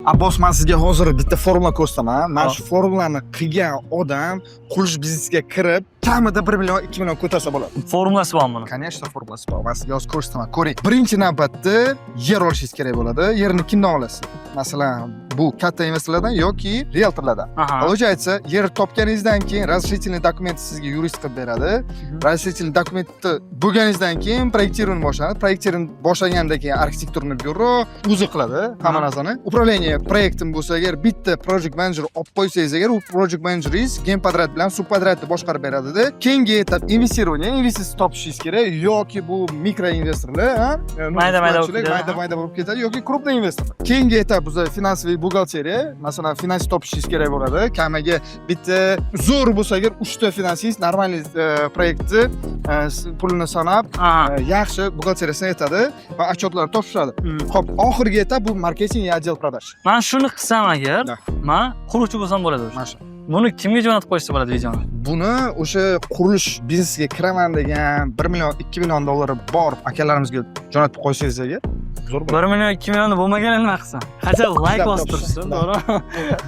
Abbos, man sizga hozir bitta formula ko'rsataman. Mana shu formulani qilgan odam qurilish biznesiga kirib, kamida 1 million, 2 million ko'tarsa bo'ladi. Formulasi bormi buni? Конечно, formulasi bor. Man sizga hozir ko'rsataman. Ko'ring. Birinchi navbatda yer olishingiz kerak bo'ladi. Yerni kimdan olasiz? Masalan, bu katta investorlardan yoki rieltorlardan. Получается, yer topganingizdan keyin разрешительный документ sizga yurist qilib beradi. Разрешительный документ ni bo'lganingizdan keyin проектирование boshlanadi. Проектирование boshlagandan keyin архитектурный бюро o'zi qiladi hamma narsani. Управление проектом bo'lsa agar, bitta project manager olib qo'ysangiz agar, u project manageringiz генподряд bilan субподряд ni boshqarib beradida. Keyingi этап инвестирование, investitsiya topishingiz kerak yoki bu mikro investorlar, ha? Mayda mayda bo'lib Вкладчик lar, ketadi. Mayda mayda bo'lib ketadi yoki крупный investorlar. Keyingi этап biza финансовый buxgalteriya, masalan, finans topishingiz kerak bo'ladi. Kamiga bitta, zo'r bo'lsa agar, uchta finansist нормальный проект ni pulini sanab, yaxshi buxgalteriyasini aytadi va отчет larni topshiradi. Xo'p, oxirgi этап bu marketing и отдел продаж. Man shuni qilsam agar, Да. man quruvchi bo'lsam bo'ladi o'sha. Mana shu. Buni kimga jo'natib qo'yishsa bo'ladi videoni? Buni o'sha qurilish biznesiga kiraman degan, 1 million, 2 million dollari bor akalarimizga jo'natib qo'ysangiz agar, zo'r bo'ladi. 1 million, 2 million bo'lmagan nima qilsam? Qancha layk Ishlab bosib topishsa, turishsin, да. to'g'rimi?